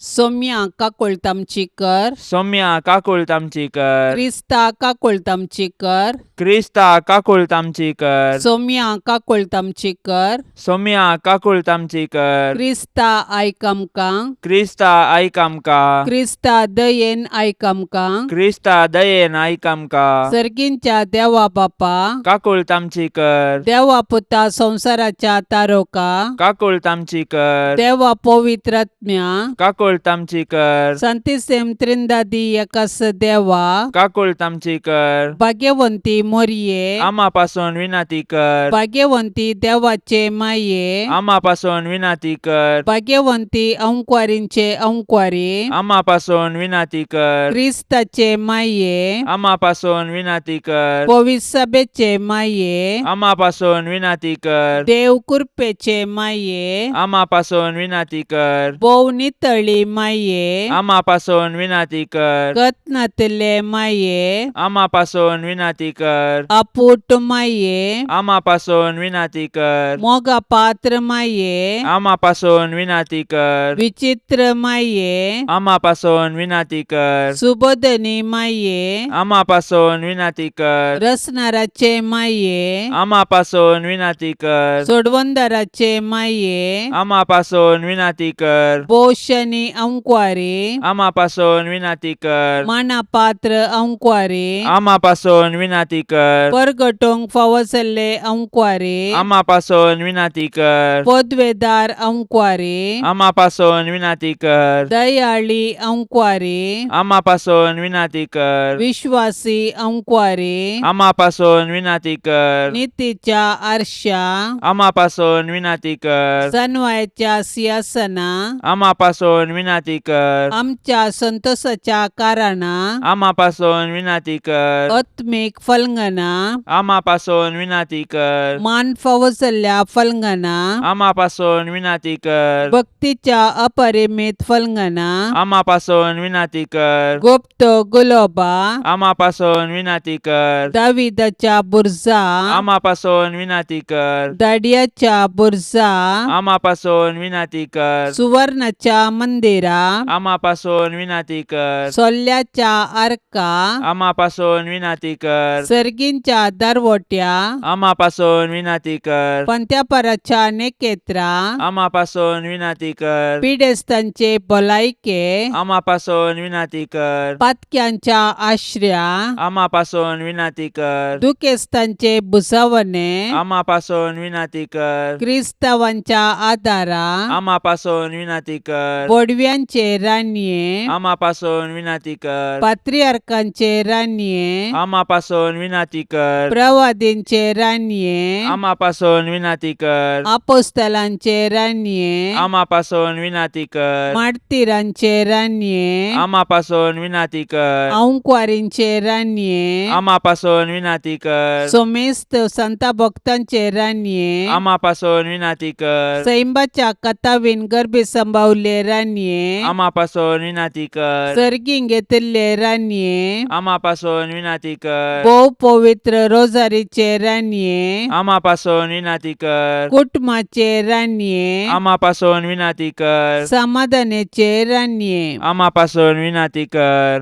सोम्या काकुळट आमची कर. सौम्या काकुळट आमची कर. क्रिस्ता काकुळट आमची कर. क्रिस्ता काकुळट आमची कर. सोम्या काकुळट आमची कर. सौम्या काकुळट आमची कर. क्रिस्ता आयक आमकां. क्रिस्ता आयक आमकां. क्रिस्ता दयेन आयक आमकां. क्रिस्ता दयेन आयक आमकां. सर्गींच्या देवा बापा, काकुळट आमची कर. देवा पुता संवसाराच्या तारोका, काकुळट आमची कर. देवा पवित्रात्म्या, काकुळट आमची कर. संतिसेम त्रिंदादी एकास देवा, काकुळट आमची कर. भाग्यवंती मोरये, आमा पासून विनंती कर. भाग्यवंती देवाचे माये, आमा पासून विनंती कर. भाग्यवंती अंकवारींचे अंकवारी, आमा पासून विनंती कर. क्रिस्ताचे माये, आमा पासून विनंती कर. पविसभेचे माये, आमा पासून विनंती कर. देव कृपेचे माये, आमा पासून विनंती कर. भोव नितळी माये, आमा पासून विनंती कर. कत्नातले माये, आमा पासून विनंती कर. अपूट माये, आमा पासून विनंती कर. मोगा पात्र माये, आमा पासून विनंती कर. विचित्र माये, आमा पासून विनंती कर. सुबोधनी माये, आमा पासून विनंती कर. रसनाराचे माये, आमा पासून विनंती कर. सोडवंदाराचे माये, आमा पासून विनंती कर. पोशनी अंकवारी, आमा पासून विनंती कर. मानापात्र अंकवारी, आमा पासून विनंती कर. परगटोंक फावो जाल्ले अंकवारी, आमा पासून विनंती कर. पदवेदार अंकवारी, आमा पासून विनंती कर. दयाळी अंकवारी, आमा पासून विनंती कर. विश्वासी अंकवारी, आमा पासून विनंती कर. नितीच्या आरशा, आमा पासून विनंती कर. सनवायच्या सिंहासना, आमा पासून विनंती कर. आमच्या संतोषाच्या कारणा, आमा पासून विनंती कर. आत्मीक फलंगना, आमा पासून विनंती कर. मान फावो जाल्ल्या फलंगना, आमा पासून विनंती कर. भक्तीच्या अपरिमित फलंगना, आमा पासून विनंती कर. गुप्त गुलोबा, आमा पासून विनंती कर. दाविदाच्या बुर्जा, आमा पासून विनंती कर. दाडियाच्या बुर्जा, आमा पासून विनंती कर. सुवर्णाच्या मंदिरा, आमा पासून विनंती कर. सोल्ल्याच्या आर्का, आमा पासून विनंती कर. सर्गींच्या दरवट्या, आमा पासून विनंती कर. पंत्यापराच्या नेकेत्रा, आमा पासून विनंती कर. पिडेस्तांचे भलायके, आमा पासून विनंती कर. पातक्यांच्या आश्र्या, आमा पासून विनंती कर. दुखेस्तांचे भुजावणे, आमा पासून विनंती कर. क्रिस्तावांच्या आदारा, आमा पासून विनंती कर. बोडव्या बडव्यांचे रानये, आमा पासून विनाती कर. पात्रियार्कांचे रानये, आमा पासून विनाती कर. प्रवादींचे रानये, आमा पासून विनाती कर. आपोस्तलांचे रानये, आमा पासून विनाती कर. मार्तीरांचे रानये, आमा पासून विनाती कर. आंकवारींचे रानये, आमा पासून विनाती कर. सोमेस्त संता भक्तांचे रानये, आमा पासून विनाती कर. सैंबाच्या कथावीन गर्भे संभावले रानये, आमा पासून विनाती कर. सर्गीं घेतिल्ले रानये, आमा पासून विनाती कर. भोव पवित्र रोजारीचे रानये, आमा पासून विनाती कर. कुटुंबाचे रानये, आमा पासून विनाती कर. समाधानाचे रानये, आमा पासून विनाती कर.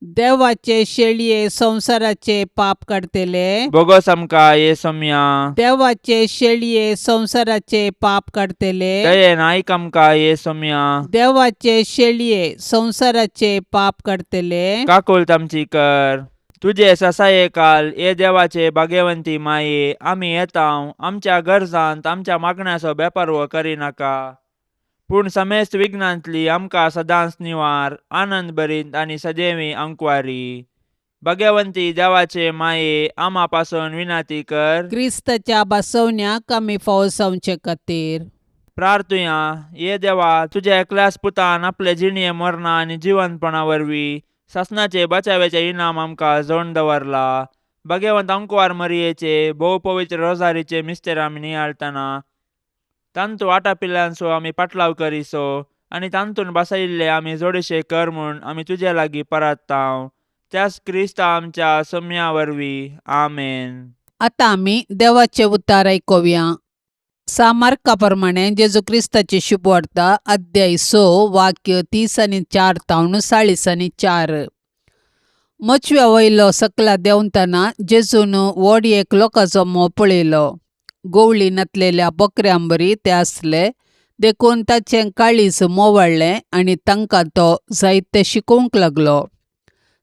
देवाचे शेळये संवसाराचे पाप काडतले, बोगोस आमकां ये सोम्या. देवाचे शेळये संवसाराचे पाप काडतले, दयेन आयक आमकां ये सोम्या. देवाचे शेळये संवसाराचे पाप काडतले, काकुळट आमची कर. तुजे ससाये काल ये देवाचे भाग्यवंती माये, आमी येता आमच्या गरजांत आमच्या मागण्याचो बेपर्व करिनाका, पूण समेस्त विघ्नांतली आमकां सदांच निवार, आनंद भरीत आनी सदैवी अंकवारी. भाग्यवंती देवाचे माये, आमा पासून विनाती कर. क्रिस्ताच्या बसवण्याक आमी फावो जावचे खातीर प्रार्थुया. ये देवा, तुज्या एकल्याच पुतान आपले जिणये मरणा आनी जिवंतपणा वरवीं सासणाचे बचाव्याचे इनाम आमकां जोडून दवरला. भाग्यवंत अंकवार मरियेचे भोव पवित्र रोजारीचे मिस्तेर आमी नियाळतना तांतू आटापिल्ल्यांचो आमी पाटलाव करिसो आनी तांतून बसयिल्ले आमी जोडशे कर म्हूण आमी तुजे लागीं परात्तांव, त्याच क्रिस्ता आमच्या सोम्या वरवीं. आमेन. आतां आमी देवाचे उतार आयकुया. सामार्का प्रमाणे जेजू क्रिस्ताची शुभवार्ता, अध्याय 6, वाक्य 30 आणि 4 तावन 44. मचव्या वयलो सकला देंवतना जेजून व्हड एक लोकांचो मोव पळयलो. गोवळी नातलेल्या बकऱ्यांबरी ते आसले, देखून ताचें काळीज मोवाळ्ळें आनी तांकां तो जायते शिकोवंक लागलो.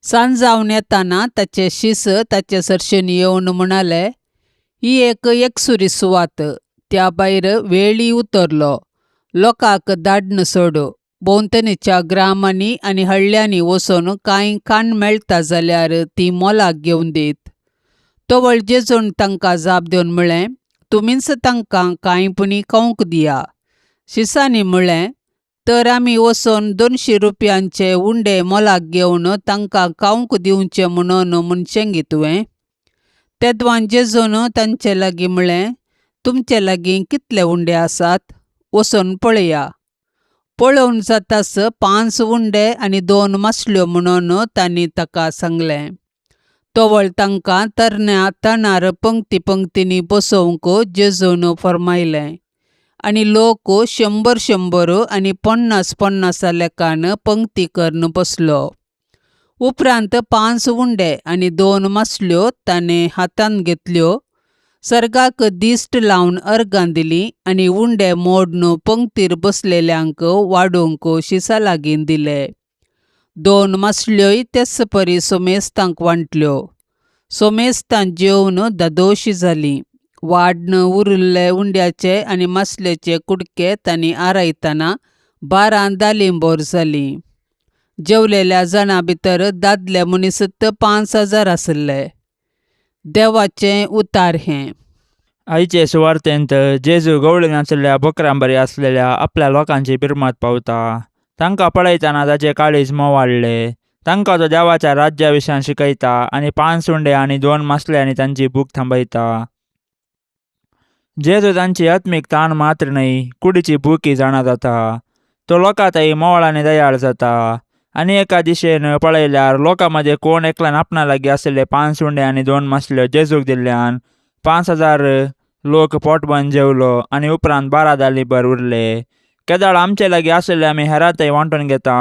सांज जावन येताना ताचे शीस ताचे सरशीन येवन म्हणाले, ही एक एकसुरी सुवात, त्या भायर वेळी उतरलो. लोकांक धाडन सोड, भोंवतणीच्या ग्रामांनी आनी हळ्ळ्यांनी वचून कांय खाण मेळटा जाल्यार ती मोलाक घेवन दीत. तवळ जेजून तांकां जाप दिवन म्हळें, तुमीच तांकां कांय पुणी खावंक दिया. शिसांनी म्हळें, तर आमी वचून 200 रुपयांचे उंडे मोलाक घेवन तांकां खावंक दिवचे म्हणून म्हणचें गी तुवें? तेदवान जेजून तांचे लागीं म्हळें, तुमचे लागीं कितले उंडे आसात? वचून पळया. पळोवन जाताच 5 उंडे आनी 2 मासल्यो म्हणून तांणी ताका सांगलें. तवळ तांकां तरण्या तणार पंक्ती पंक्तींनी बसोवंक जेजून फर्मायलें आनी लोक 100 100 आनी 50 50 लेखान पंक्ती करून बसलो. उपरांत 5 उंडे आनी 2 मासल्यो ताणें हातांत घेतल्यो, सर्गाक दिश्ट लावन अर्गां दिलीं आनी उंडे मोडून पंक्तीर बसलेल्यांक वाडूंक शिसा लागीं दिले. 2 मासल्योय तेच परी सोमेस्तांक वांटल्यो. सोमेस्तां जेवन धादोशी जालीं. वाडन उरिल्ले उंड्याचे आनी मासलेचे कुडके तांणी आरायतना 12 दालिंबोर जालीं. जेवलेल्या जाणां भितर दादले मनीसत 5000 आशिल्ले. देवाचें उतार हें. आयचे सुवार्तेंत जेजू गवळी नासलेल्या बोकरां बरी आसलेल्या आपल्या लोकांची बिरमत पावता. तांकां पळयतना ताचें काळीज मोवाळ्ळें. तांकां तो देवाच्या राज्या विशयान शिकयता आनी 5 उंडे आनी 2 मासले आनी तांची भूक थांबयता. जेजू तांची आत्मीक ताण मात्र न्हय, कुडीची भुकी जाणा जाता. तो लोकां थंय मोवाळ आनी दयाळ जाता. आनी एका दिशेन पळयल्यार लोकां मदें कोण एकल्यान आपणा लागीं आशिल्ले 5 उंडे आनी 2 मासल्यो जेजूक दिल्ल्यान 5000 लोक पोटभरून जेवलो आनी उपरांत 12 दालीभर उरले. केदाळ आमचे लागीं आशिल्ले आमी हेरां थंय वांटून घेता,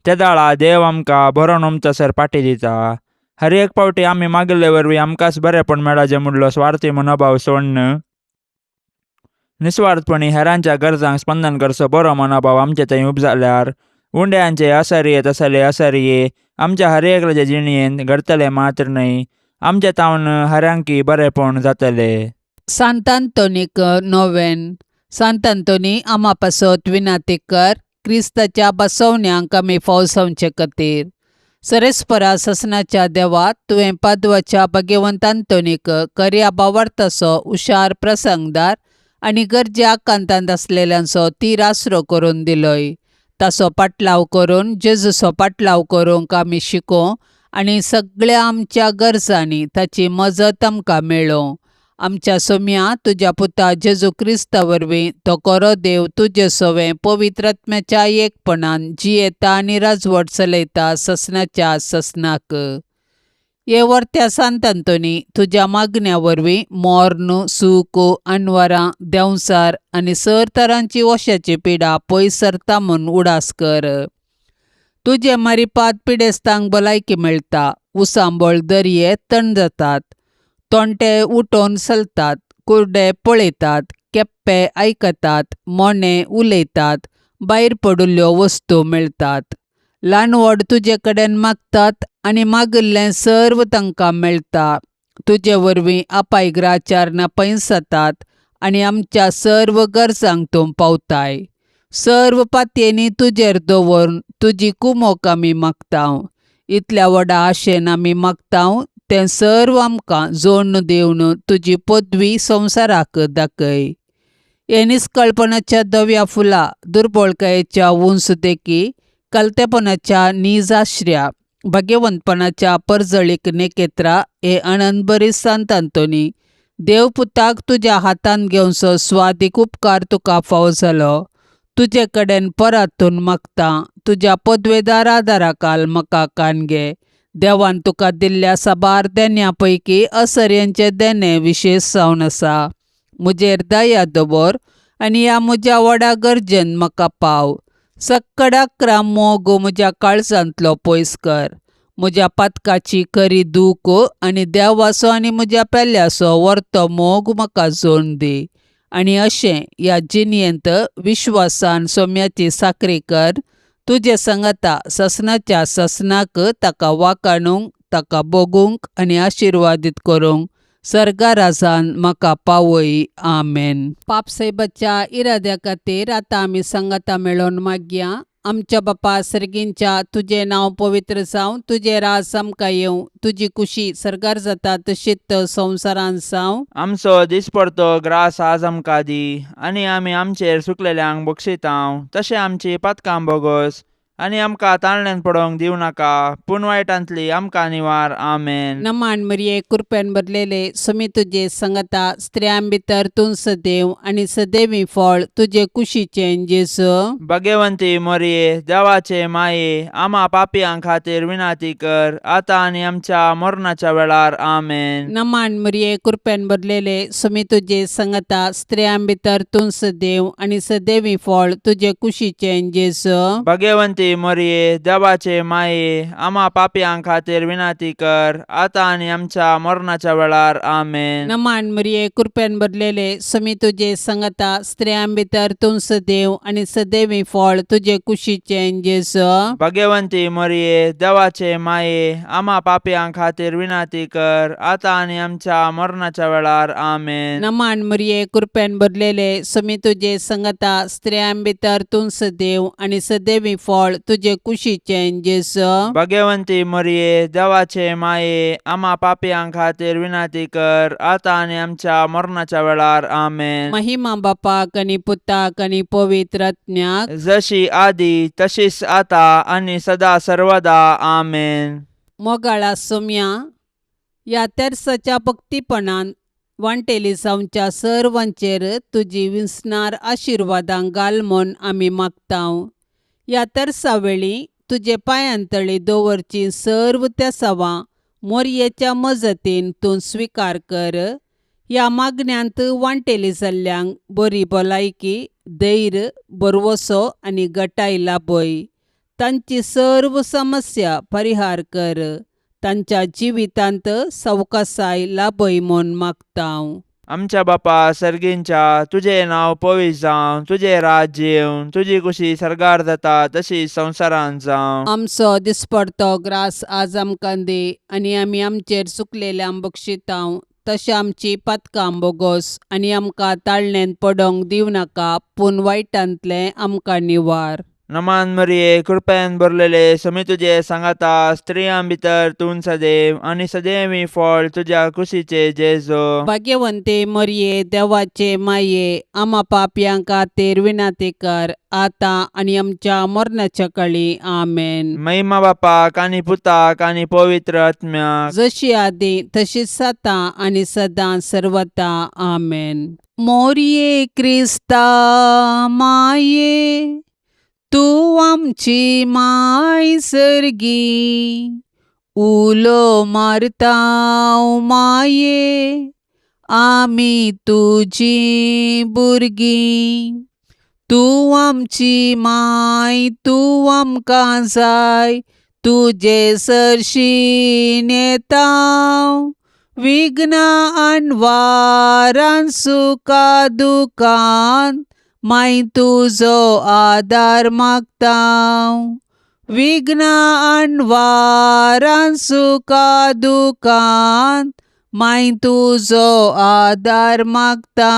तेदाळा देव आमकां भरोन उमतसर पाटी दिता. हर एक पावटी आमी मागिल्ले वरवीं आमकांच बरेंपण मेळाचें म्हणलो स्वार्थी मनोभाव सोडून निस्वार्थपणी हेरांच्या गरजांक स्पंदन करचो बरो मनोभाव आमचे थंय उपजाल्यार उंड्यांचे असरिये तसले असरिये आमच्या हर एकल्याच्या जिणयेंत घडतले मात्र न्हय, आमच्या तावन हऱ्यांकी बरेंपण जातले. सांत आंतोनीक नोवेन. सांत आंतोनी, आमा पासत विनाती कर. क्रिस्ताच्या बसवण्यांक आमी फाव जावचे खातीर. सरेस्परा ससनाच्या देवा, तुवें पादवाच्या भगवंत आंतोनीक खऱ्या भावार्थाचो हुशार प्रसंगदार आनी गरजे आकांतांत आसलेल्यांचो तीर आसरो करून दिलोय. ताचो पाटलाव करून जेजूचो पाटलाव करूंक आमी शिकों आनी सगळ्या आमच्या गरजांनी ताची मजत आमकां मेळों. आमच्या सोम्या तुज्या पुता जेजू क्रिस्ता वरवीं तो खरो देव तुजे सवें पवित्र आत्म्याच्या एकपणान जियेता आनी राजवट चलयता ससनाच्या ससनाक. हे वर्त्या सांत आंतोनी, तुज्या मागण्या वरवीं मोर्न, सूख, अनवरां, देंवचार आनी सर तरांची वशाची पिडा पयस सरता म्हूण उडास कर. तुजे मारिपात पिडेस्तांक भलायकी मेळटा, उसांबळ दर्ये तण जातात, तोंटे उठोवन चलतात, कुर्डे पळयतात, केप्पे आयकतात, मोने उलयतात, भायर पडिल्ल्यो वस्तू मेळटात. ल्हान व्हड तुजे कडेन मागतात आनी मागिल्लें सर्व तांकां मेळटा. तुजे वरवीं अपायग्राचार पयस जातात आनी आमच्या सर्व गरजांक तूं पावताय. सर्व पातयेंनी तुजेर दवरून तुजी कुमोक आमी मागता. इतल्या व्हडा आशेन आमी मागता तें सर्व आमकां जोडून दिवन तुजी पदवी संवसाराक दाखय. हे निस्कळपणाच्या धव्या फुलां, दुर्बळकायेच्या उंच देखी, कलतेपणाच्या नीज आश्र्या, भाग्यवंतपणाच्या परजळीक नेकेत्रा, हे आनंदभरीत सांत आंतोनी, देवपुताक तुज्या हातांत घेवचो स्वादीक उपकार तुका फावो जालो. तुजे कडेन परतून मागता, तुज्या पदवेदार आदाराखाल म्हाका कान घे. देवान तुका दिल्ल्या साबार देण्या पैकी असऱ्यांचें देणें विशेश जावन आसा. म्हजेर दया दवर आनी ह्या म्हज्या व्हडा गरजेन म्हाका पाव. सक्कडाक्रा मोग म्हज्या काळजांतलो पयस कर. म्हज्या पातकाची खरी दूख आनी देवाचो आनी म्हज्या पेल्याचो वर्तो मोग म्हाका जोडून दी. आनी अशें ह्या जिणेंत विश्वासान सोम्याची साकरी कर तुजे संगता ससनाच्या ससनाक ताका वाकाणूंक, ताका भोगूंक आनी आशिर्वादीत करूंक सर्गा राजान म्हाका पावय. आमेन. पापसाहेबाच्या इराद्या खातीर आतां आमी संगता मेळोवन मागया. आमच्या बापा सर्गींच्या, तुजें नांव पवित्र जावं, तुजें राज आमकां येवं, तुजी कुशी सर्गार जाता तशीच संवसारांत जावं. आमचो दिसपडतो ग्रास आज आमकां दी आनी आमी आमचेर सुकलेल्यांक बक्षितांव तशें आमची पातकां बोगोस आनी आमकां ताळण्यान पडोवंक दिवं नाका पूण वायटांतली आमकां निवार. आमेन. नमान मरिये, कृपेन भरलेले, सुमी तुजे संगता, स्त्रियां भितर तूं सदैव आनी सदैवी फळ तुजे कुशीचें जेजू. भगवंती मोरये, देवाचे माये, आमा पापयां खातीर विनाती कर आतां आनी आमच्या मरणाच्या वेळार. आमेन. नमान मरिये, कृपेन भरलेले, सुमी तुजे संगता, स्त्रियां भितर तूं सदैव आनी सदैवी फळ तुजे कुशीचें जेजू. भगवंती मोरये, देवाचे माये, आमा पापयां खातीर विनाती कर आतां आनी आमच्या मरणाच्या वेळार. आमेन. नमान मरिये, कृपेन भरलेले, सुमी तुजे संगता, स्त्रियां भितर तूं सदैव आनी सदैवी फळ तुजे कुशीचें जेजू. भगवंती मोरये, देवाचे माये, आमा पापयां खातीर विनाती कर आतां आनी आमच्या मरणाच्या वेळार. आमेन. नमान मरिये, कृपेन भरलेले, सुमी तुजे संगता, स्त्रियां भितर तूं सदैव आनी सदैवी फळ तुजे कुशीचें जेजू. भगवंती मोरये, देवाचे माये, आमा पापयां खातीर विनाती कर आतां आनी आमच्या मरणाच्या वेळार. आमेन. महिमा बापाक आनी पुताक आनी पवित्र आत्म्याक, जशी आदी तशीच आता आनी सदा सर्वदा. आमेन. मोगाळा सोम्या, ह्या तेर्साच्या भक्तीपणान वांटेली जावच्या सर्वांचेर तुजी विसणार आशिर्वादां घाल म्हूण आमी मागतांव. ह्या तेर्सा वेळी तुजे पांयांतळी दवरची सर्व तेसावां मोरयेच्या मजतीन तूं स्विकार कर. ह्या मागण्यांत वांटेली जाल्ल्यांक बरी भलायकी, धैर्य, भरवसो आनी गटाय लाभय. तांची सर्व समस्या परिहार कर. तांच्या जिवितांत सवकासाय लाभय म्हूण मागतांव. आमच्या बापा सर्गींच्या, तुजें नांव पवित्र जावं, तुजें राज्य येवं, तुजी कुशी सर्गार जाता तशी संवसारांत जावं. आमचो दिसपडतो ग्रास आज आमकां दी आनी आमी आमचेर चुकलेल्यांक बक्षितांव तशें आमची पातकां बोगोस आनी आमकां ताळणेंत पडोंक दिवं नाका पूण वायटांतलें आमकां निवार. नमान मरिये, कृपेन भरलेले, समी तुजे सांगाता, स्त्रियां भितर तूं सदैव आनी सदैवी फळ तुज्या कुशीचे जेजो. भाग्यवंते मरिये, देवाचे माये, आमा पापयां खातीर विनंती कर आतां आनी आमच्या मरणाच्या काळी. आमेन. महिमा बापाक आनी पुताक आनी पवित्र आत्म्याक. जशी आदी तशीच आतां आनी सदां सर्वता. आमेन. मोरये क्रिस्ता माये, तूं आमची माय सर्गी, उलो मारता माये, आमी तुजी भुरगीं. तूं आमची माय, तूं आमकां जाय, तुजे सरशीं येता, विघ्न अनवारान सुखा दुखान माय तुजो आदार मागता. विघ्न अनवारान सुखा दुखान माय तुजो आदार मागता.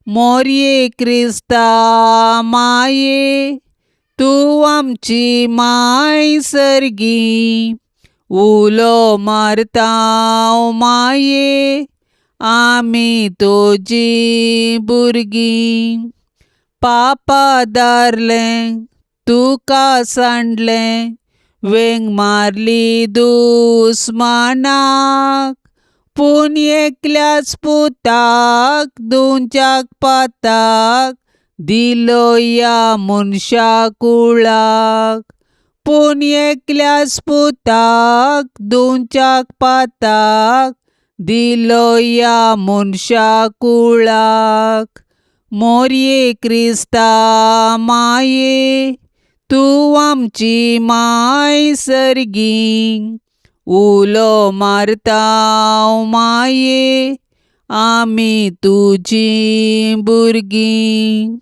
मोरये क्रिस्ता माये, तूं आमची माय सर्गी, उलो मारता माये, आमी तुजी भुरगीं. पापा दारलें तुका सांडलें, वेंग मारली दुस्मानाक, पूण एकल्याच पुताक दोनच्याक पाताक दिलो ह्या मनशा कुळाक. पूण एकल्याच पुताक दोनच्याक पाताक दिलो ह्या मनशा कुळाक. मोरये क्रिस्ता माये, तूं आमची माय सर्गी, उलो मारता माये, आमी तुजी भुरगीं.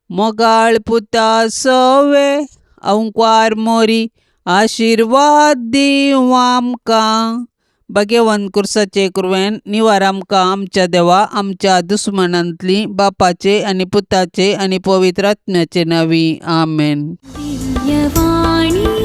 मोगाळ पुता सोवे अंकवार मोरी, आशिर्वाद दीवं आमकां. भाग्यवंत कुर्साचे कुरवेन निवार आमकां आमच्या देवा आमच्या दुस्मनांतली, बापाचे आनी पुताचे आनी पवित्र आत्म्याचे नांवी. आमेन. दिव्यवाणी.